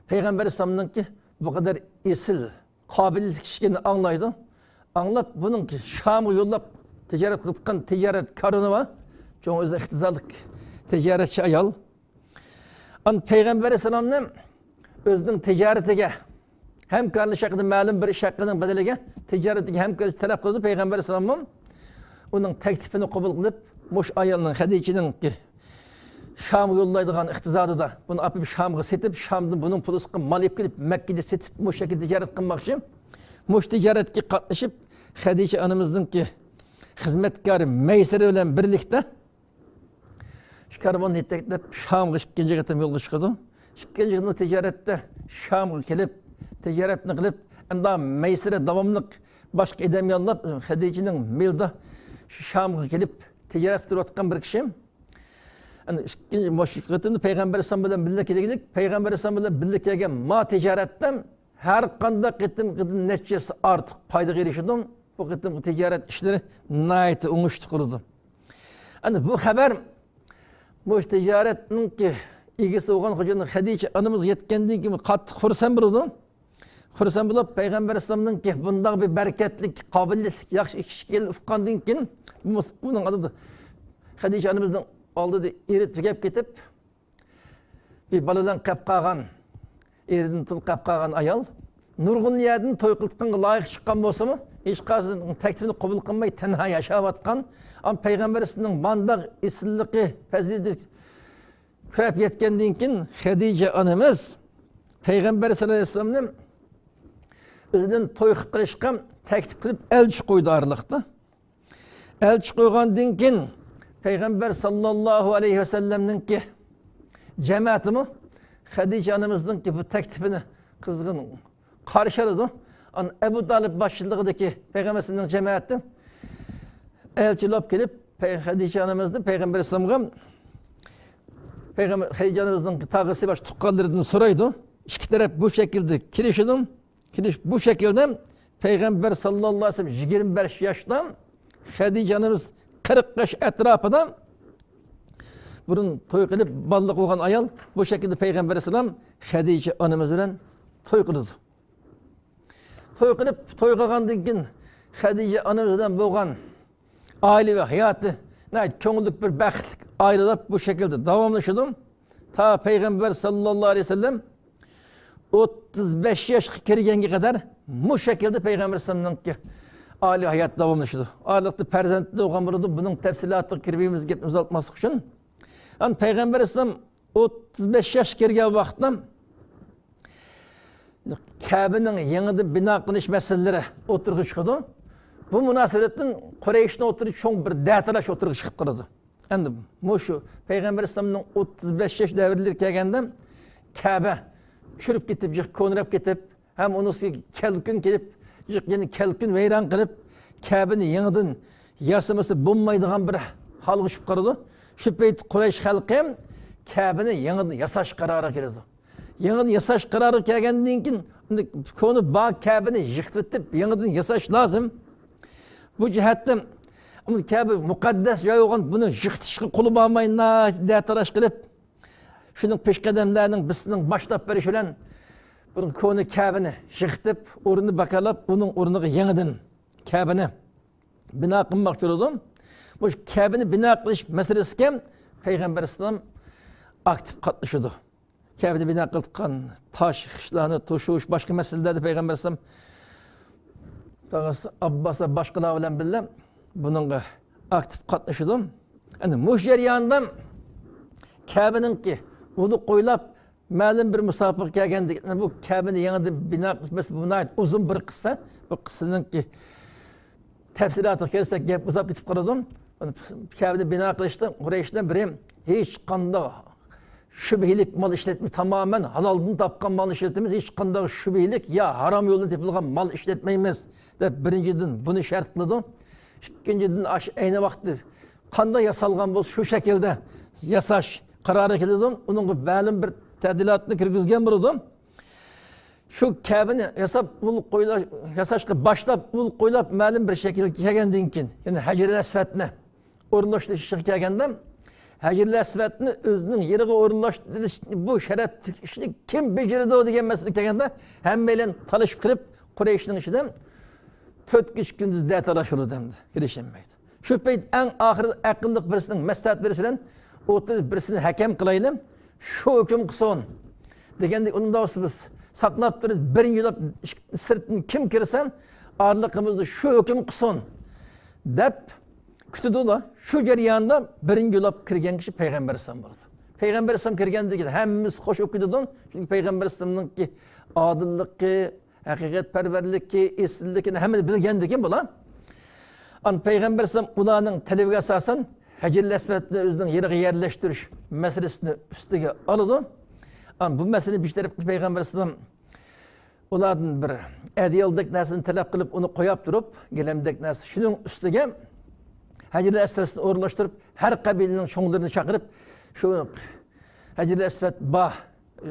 پەيغەمبەر ئەلەيھىسسالامنىڭكى بۇ قەدەر ئېسىل قابىلىيەتلىك ئىكەنلىكىنى ئاڭلايدۇ. ئاڭلاپ، بۇنىڭكى شامغا يوللاپ تىجارەت قىلىۋاتقان تىجارەت كارۋىنى بار. چوڭ ئۆزى ئىقتىسادلىق تىجارەتچى ئايال. ئان پەيغەمبەر ئەلەيھىسسالامنى ئۆزىنىڭ تىجارىتىگە ھەمكارلىشىش ھەققىدە مەلۇم بىر ئىش ھەققىنىڭ بەدىلىگە تىجارىتىگە ھەمكارلىشىش تەلەپ قىلىدۇ پەيغەمبەر ئەلەيھىسسالاممۇ. ئۇنىڭ تەكلىپىنى قوبۇل قىلىپ، مۇشۇ ئايالنىڭ، خەدىچىنىڭكى شامغا يوللايدىغان ئىقتىسادىدا بۇنى ئاپىرىپ شامغا سېتىپ، شامدىن بۇنىڭ پۇلىسىغا مال ئېلىپ كېلىپ، مەككىدە سېتىپ، مۇشۇ يەرگە تىجارەت قىلماقچى. مۇشۇ تىجارەتكە قاتنىشىپ، خەدىچە ئانىمىزنىڭكى خىزمەتكارى مەيسىرە بىلەن بىرلىكتە شۇ كارۋاننى يېتەكلەپ، شامغا ئىككىنچى قېتىم يولغا چىقىدۇ. ئىككىنچى قېتىم تىجارەتتە شامغا كېلىپ، تىجارەتنى قىلىپ، ئەمدى مەيسىرە داۋاملىق باشقا ئادەم يوللاپ، خەدىچىنىڭ مېلىدا شۇ شامغا كېلىپ، تىجارەت قىلىۋاتقان بىر كىشى. ئەنە ئىككىنچى، مۇشۇ قېتىمدا پەيغەمبەر ئەلەيھىسسالام بىلەن بىللە كېلگىلىك، پەيغەمبەر ئەلەيھىسسالام بىلەن بىللە كەلگەن ما تىجارەتتە ھەر قانداق قېتىمقىدىن نەچچە ھەسسە ئارتۇق پايدىغا ئېرىشىدۇ. بۇ قېتىمقى تىجارەت ئىشلىرى ناھايىتى ئوڭۇشلۇق بولىدۇ. ئەنە بۇ خەۋەر مۇشۇ تىجارەتنىڭكى ئىگىسى بولغان خوجايىن خەدىچە ئانىمىزغا يەتكەندىن كېيىن قاتتىق خۇرسەن بولىدۇ. خۇرسەن بولۇپ، پەيغەمبەر ئەلەيھىسسالامنىڭكى بۇنداق بىر بەرىكەتلىك، قابىلىيەتلىك، ياخشى ئىش ئىكەنلىكىنى ئۇققاندىن كېيىن، بۇ مۇس-، ئۇنىڭ ئالدىدا، خەدىچە ئانىمىزنىڭ ئالدىدا ئېرى تۈگەپ كېتىپ، بىر بالىلارنى قېلىپ قالغان، ئېرىدىن تۇل قېلىپ قالغان ئايال، نۇرغۇن يەردىن توي قىلىدىغانغا لايىق چىققان بولسىمۇ، ھېچقايسىنىڭ تەكلىپىنى قوبۇل قىلماي، تەنھا ياشاۋاتقان، ئەمما پەيغەمبەر ئەلەيھىسسالامنىڭ مانداق ئېسىللىقى، پەزىلىتى كۆرۈپ يەتكەندىن كېيىن، خەدىچە ئانىمىز پەيغەمبەر سەللەللاھۇ ئەلەيھى ۋەسەللەمنى ئۆزىدىن توي قىلىپ قىلىشقا تەكلىپ قىلىپ، ئەلچى قويدى ئارىلىقتا. ئەلچى قويغاندىن كېيىن، پەيغەمبەر سەللەللاھۇ ئەلەيھى ۋەسەللەمنىڭكى جەمەتىمۇ خەدىچە ئانىمىزنىڭكى بۇ تەكلىپىنى قىزغىن قارشى ئالىدۇ. ئەبۇ تالىپ باشچىلىقىدىكى پەيغەمبەر ئەلەيھىسسالامنىڭ جەمەتى ئەلچىلەپ كېلىپ، پەي-، خەدىچە ئانىمىزنى پەيغەمبەر ئەلەيھىسسالامغا، پەيغەمبەر، خەدىچە ئانىمىزنىڭ تاغىسى، باشقا تۇغقانلىرىدىن سورايدۇ. ئىككى تەرەپ بۇ شەكىلدە كېلىشىدۇ. كېلىش بۇ شەكىلدە پەيغەمبەر سەللەللاھۇ ئەلەيھى ۋەسەللەم يىگىرمە بەش ياشتا، خەدىچە ئانىمىز قىرىق ياش ئەتراپىدا، بۇرۇن توي قىلىپ بالىلىق بولغان ئايال، بۇ شەكىلدە پەيغەمبەر ئەلەيھىسسالام خەدىچە ئانىمىز بىلەن توي قىلىدۇ. توي قىلىپ، توي قىلغاندىن كېيىن خەدىچە ئانىمىز بىلەن بولغان ئائىلىۋى ھاياتى ناھايىتى كۆڭۈللۈك بىر بەختلىك ئائىلە بولۇپ، بۇ شەكىلدە داۋاملىشىدۇ. تا پەيغەمبەر سەللەللاھۇ ئەلەيھى ۋەسەللەم ئوتتۇز بەش ياشقا كىرگەنگە قەدەر مۇشۇ شەكىلدە پەيغەمبەر ئەلەيھىسسالامنىڭكى ئائىلە ھاياتى داۋاملىشىدۇ. ئارىلىقتا پەرزەنتلىرى بولغان بولىدۇ. بۇنىڭ تەپسىلاتىغا كىرمەيمىز، گەپنى ئۇزارتماسلىق ئۈچۈن. ئەمما پەيغەمبەر ئەلەيھىسسالام ئوتتۇز بەش ياشقا كىرگەن ۋاقىتتا كەبىنىڭ يېڭىدىن بىنا قىلىش مەسىلىلىرى ئوتتۇرىغا چىقىدۇ. بۇ مۇناسىۋەتتىن قۇرەيشنىڭ ئوتتۇرىدا چوڭ بىر دەتالاش ئوتتۇرىغا چىقىپ قالىدۇ. ئەمدى مۇشۇ پەيغەمبەر ئەلەيھىسسالامنىڭ ئوتتۇز بەش ياش دەۋرلىرى كەلگەندە كەبە چۈرۈپ كېتىپ، جىق كونىراپ كېتىپ، ھەم ئۇنىڭ ئۈستىگە كەلكۈن كېلىپ، جىق يەنە كەلكۈن ۋەيران قىلىپ، كەبىنى يېڭىدىن ياسىمىسا بولمايدىغان بىر ھالغا چۈشۈپ قالىدۇ. شۇ پەيت قۇرەيش خەلقى كەبىنى يېڭىدىن ياساش قارارىغا كېلىدۇ. يېڭىدىن ياساش قارارىغا كەلگەندىن كېيىن، ئۇنى كونا بار كەبىنى يىقىتىۋېتىپ، يېڭىدىن ياساش لازىم. بۇ جەھەتتىن، ئۇ كەبە مۇقەددەس جاي بولغان، بۇنى يىقىتىشقا قولى بارماي، ناھايىتى دەتالاش قىلىپ، شۇنىڭ پېشقەدەملەرنىڭ بىرسىنىڭ باشلاپ بېرىشى بىلەن، بۇ كونا كەبىنى يىقىتىپ، ئورنىنى باكارلاپ، ئۇنىڭ ئورنىغا يېڭىدىن كەبىنى بىنا قىلماقچى بولىدۇ. مۇشۇ كەبىنى بىنا قىلىش مەسىلىسىگە پەيغەمبەر ئەلەيھىسسالام ئاكتىپ قاتنىشىدۇ. كەبىنى بىنا قىلىدىغان تاش، خىشلارنى توشۇش، باشقا مەسىلىلەردە پەيغەمبەر ئەلەيھىسسالام ئابباس ۋە باشقىلار بىلەن بىللە بۇنىڭغا ئاكتىپ قاتنىشىدۇ. ئەنە مۇشۇ جەرياندا كەبىنىڭكى ھولىغا قويۇلۇپ، مەلۇم بىر مۇساپىگە كەلگەندىكىن، بۇ كەبىنى يېڭىدىن بىنا قىلىش مەسىلىسى، بۇ ناھايىتى ئۇزۇن بىر قىسسە. بۇ قىسسىنىڭكى تەپسىلاتىغا كەلسەك، گەپ ئۇزاپ كېتىپ قالىدۇ. كەبىنى بىنا قىلىشتا قۇرەيشتىن بىرى ھېچقانداق شۈبھىلىك مال ئىشلەتمەي، تامامەن ھالالدىن تاپقان مالنى ئىشلىتىمىز، ھېچقانداق شۈبھىلىك يا ھارام يولدىن تېپىلغان مال ئىشلەتمەيمىز، دەپ بىرىنچىدىن بۇنى شەرت قىلىدۇ. ئىككىنچىدىن، ئاشۇ ئەينى ۋاقىتتا قانداق ياسالغان بولسا، شۇ شەكىلدە ياساش قارارى كېلىدۇ. ئۇنىڭغا مەلۇم بىر تەدىلاتنى كىرگۈزگەن بولىدۇ. شۇ كەبىنى ياساپ، ئۇل قويلا-، ياساشقا باشلاپ، ئۇل قويلاپ، مەلۇم بىر شەكىلگە كەلگەندىن كېيىن، يەنى ھەجرىل ئەسۋەدنى ئورۇنلاشتۇرۇشقا كەلگەندە، ھەجرىل ئەسۋەدنى ئۆزىنىڭ يېرىغا ئورۇنلاشتۇرۇش، بۇ شەرەپلىك ئىشنى كىم بېجىرىدۇ دېگەن مەسىلىگە كەلگەندە، ھەممەيلەن تالىشىپ قېلىپ، قۇرەيشنىڭ ئىچىدە تۆت كېچە كۈندۈز دەتالاش بولىدۇ ئەمدى، كېلىشەلمەيدۇ. شۇ پەيت ئەڭ ئاخىرىدا ئەقىللىق بىرسىنىڭ مەسلىھەت بېرىشى بىلەن، ئوتتۇرىدا بىرسىنى ھەكەم قىلايلى، شۇ ھۆكۈم قىلسۇن دېگەندەك، ئۇنداق بولسا بىز ساقلاپ تۇرۇپ، بىرىنچى يولاپ سىرتتىن كىم كىرسە، ئارىلىقىمىزدا شۇ ھۆكۈم قىلسۇن دەپ كۈتىدۇلا. شۇ جەرياندا بىرىنچى يولاپ كىرگەن كىشى پەيغەمبەر ئەلەيھىسسالام بولىدۇ. پەيغەمبەر ئەلەيھىسسالام كىرگەندىن كېيىن ھەممىسى خوش بولۇپ كېتىدۇ. چۈنكى پەيغەمبەر ئەلەيھىسسالامنىڭكى ئادىللىقى، ھەقىقەتپەرۋەرلىكى، ئېسىللىكىنى ھەممىنى بىلگەندىكىن بۇلار. ئان پەيغەمبەر ئەلەيھىسسالام ئۇلارنىڭ تەلىپىگە ئاساسەن، ھەجرىل ئەسۋەدنى ئۆزىنىڭ يېرىغا يەرلەشتۈرۈش مەسىلىسىنى ئۈستىگە ئالىدۇ. ئان بۇ مەسىلىنى بىر تەرەپكە پەيغەمبەر ئەلەيھىسسالام ئۇلاردىن بىر ئەدىيالدەك نەرسىنى تەلەپ قىلىپ، ئۇنى قوياپ تۇرۇپ، گىلەمدەك نەرسە، شۇنىڭ ئۈستىگە ھەجرىل ئەسۋەدنى ئورۇنلاشتۇرۇپ، ھەر قەبىلىنىڭ چوڭلىرىنى چاقىرىپ، شۇ ھەجرىل ئەسۋەد بار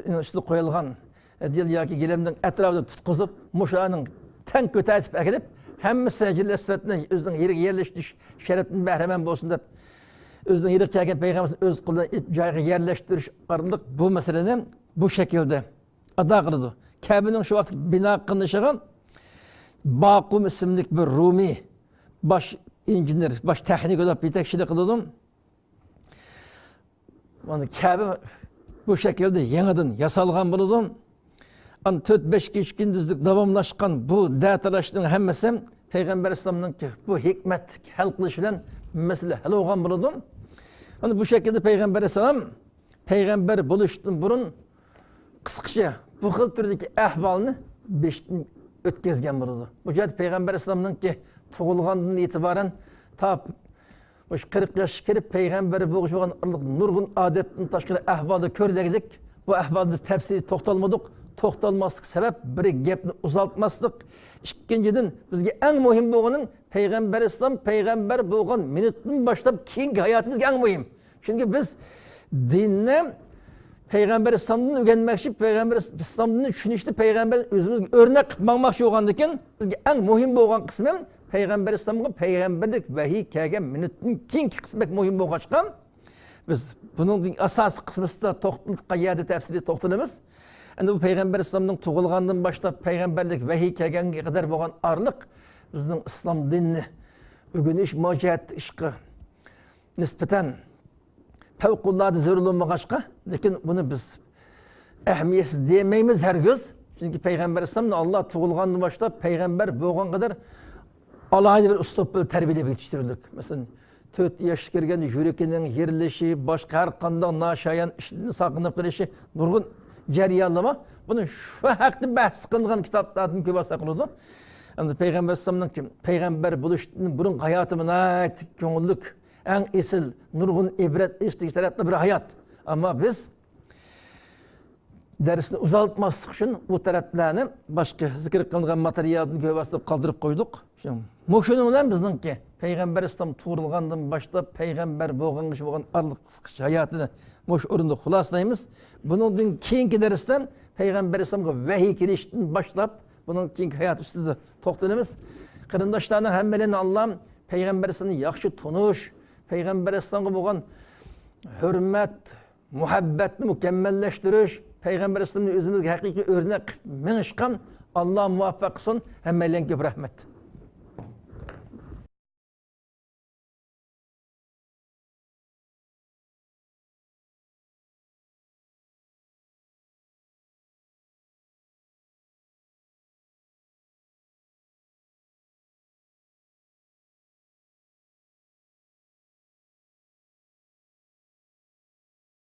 ئۈستىدە قويۇلغان ئەدىيال ياكى گىلەمنىڭ ئەتراپىدىن تۇتقۇزۇپ، مۇشۇلارنىڭ تەڭ كۆتەرتىپ ئەكېلىپ، ھەممىسى ھەجرىل ئەسۋەدنى ئۆزىنىڭ يېرىگە يەرلەشتۈرۈش شەرىپىدىن بەھرىمەن بولسۇن دەپ، ئۆزىنىڭ يېرىغا كەلگەن پەيغەمبەرنى ئۆز قولى بىلەن ئېلىپ جايىغا يەرلەشتۈرۈش ئارقىلىق بۇ مەسىلىنى بۇ شەكىلدە ئادا قىلىدۇ. كەبىنىڭ شۇ ۋاقىت بىنا قىلىنىشىغا باقۇم ئىسىملىك بىر رومىي باش ئىنژېنېر، باش تېخنىك بولۇپ يېتەكچىلىك قىلىدۇ. مانا كەبە بۇ شەكىلدە يېڭىدىن ياسالغان بولىدۇ. ئان تۆت بەش كېچە كۈندۈزلۈك داۋاملاشقان بۇ دەتالاشنىڭ ھەممىسى پەيغەمبەر ئەلەيھىسسالامنىڭكى بۇ ھېكمەتلىك ھەل قىلىش بىلەن مەسىلە ھەل بولغان بولىدۇ. مانا بۇ شەكىلدە پەيغەمبەر ئەلەيھىسسالام پەيغەمبەر بولۇشتىن بۇرۇن قىسقىچە بۇ خىل تۈردىكى ئەھۋالنى بېشىدىن ئۆتكۈزگەن بولىدۇ. بۇ جەھەتتە پەيغەمبەر ئەلەيھىسسالامنىڭكى تۇغۇلغاندىن ئېتىبارەن تا مۇشۇ قىرىق ياشقا كىرىپ پەيغەمبەر بولغۇچە بولغان ئارىلىق نۇرغۇن ئادەتتىن تاشقىرى ئەھۋالى كۆرۈلەرلىك. بۇ ئەھۋال بىز تەپسىلىي توختالمىدۇق. توختالماسلىق سەۋەب، بىر، گەپنى ئۇزارتماسلىق. ئىككىنچىدىن، بىزگە ئەڭ مۇھىم بولغىنى پەيغەمبەر ئەلەيھىسسالام پەيغەمبەر بولغان مىنۇتتىن باشلاپ كېيىنكى ھاياتى بىزگە ئەڭ مۇھىم. چۈنكى بىز دىننى پەيغەمبەر ئەلەيھىسسالامدىن ئۆگەنمەكچى، پەيغەمبەر ئەلەيھىسسالامدىن چۈشىنىشتە پەيغەمبەر ئۆزىمىزگە ئۆرنەك قىلىپ ماڭماقچى بولغاندىكىن، بىزگە ئەڭ مۇھىم بولغان قىسمى پەيغەمبەر ئەلەيھىسسالامغا پەيغەمبەرلىك ۋەھىي كەلگەن مىنۇتتىن كېيىنكى قىسمى بەك مۇھىم بولغاچقا، بىز بۇنىڭدىن ئاساسىي قىسمىدا توختىلىدىغان يەردە تەپسىلىي توختىلىمىز. ئەمدى بۇ پەيغەمبەر ئەلەيھىسسالامنىڭ تۇغۇلغاندىن باشلاپ پەيغەمبەرلىك ۋەھىي كەلگەنگە قەدەر بولغان ئارىلىق بىزنىڭ ئىسلام دىنىنى ئۆگىنىش، مۇجاھىدە ئىشقا نىسبەتەن پەۋقۇلئاددە زۆرۈر بولمىغاچقا، لېكىن بۇنى بىز ئەھمىيەتسىز دېمەيمىز ھەرگىز. چۈنكى پەيغەمبەر ئەلەيھىسسالامنى ئاللا تۇغۇلغاندىن باشلاپ پەيغەمبەر بولغانغا قەدەر ئالاھىدە بىر ئۇسلۇب بىلەن تەربىيەلەپ يېتىشتۈردۇق. مەسىلەن، تۆت ياشقا كىرگەندە يۈرىكىنىڭ يېرىلىشى، باشقا ھەر قانداق ناشايان ئىشتىن ساقلىنىپ قېلىشى، نۇرغۇن جەريانلار بار. بۇنى شۇ ھەقتە بەھس قىلىنغان كىتابلاردىن كۆپ ۋاسىتە قىلىدۇ. ئەمدى پەيغەمبەر ئەلەيھىسسالامنىڭ پەيغەمبەر بولۇشتىن بۇرۇنقى ھاياتى ناھايىتى كۆڭۈللۈك، ئەڭ ئېسىل، نۇرغۇن ئىبرەت ئېلىشتىكى تەرەپتە بىر ھايات. ئەمما بىز دەرسنى ئۇزارتماسلىق ئۈچۈن بۇ تەرەپلەرنى باشقا زىكىر قىلىنغان ماتېرىيالدىن كۆرۈۋاتسىز دەپ قالدۇرۇپ قويدۇق. شۇ، مۇشۇنىڭ بىلەن بىزنىڭكى پەيغەمبەر ئەلەيھىسسالام تۇغۇلغاندىن باشلاپ پەيغەمبەر بولغانغىچە بولغان ئارىلىق قىسقىچە ھاياتىنى مۇشۇ ئورۇندا خۇلاسىلەيمىز. بۇنىڭدىن كېيىنكى دەرستە پەيغەمبەر ئەلەيھىسسالامغا ۋەھىي كېلىشتىن باشلاپ بۇنىڭ كېيىنكى ھاياتى ئۈستىدە توختىلىمىز. قېرىنداشلارنىڭ ھەممىلىرىنى ئاللا پەيغەمبەر ئەلەيھىسسالامنى ياخشى تونۇش، پەيغەمبەر ئەلەيھىسسالامغا بولغان ھۆرمەت، مۇھەببەتنى مۇكەممەللەشتۈرۈش، پەيغەمبەر ئەلەيھىسسالامنى ئۆزىمىزگە ھەقىقىي ئۆرنەك قىلىپ مېڭىشقا ئاللا مۇۋەپپەق قىلسۇن. ھەممەيلەنگە كۆپ رەھمەت.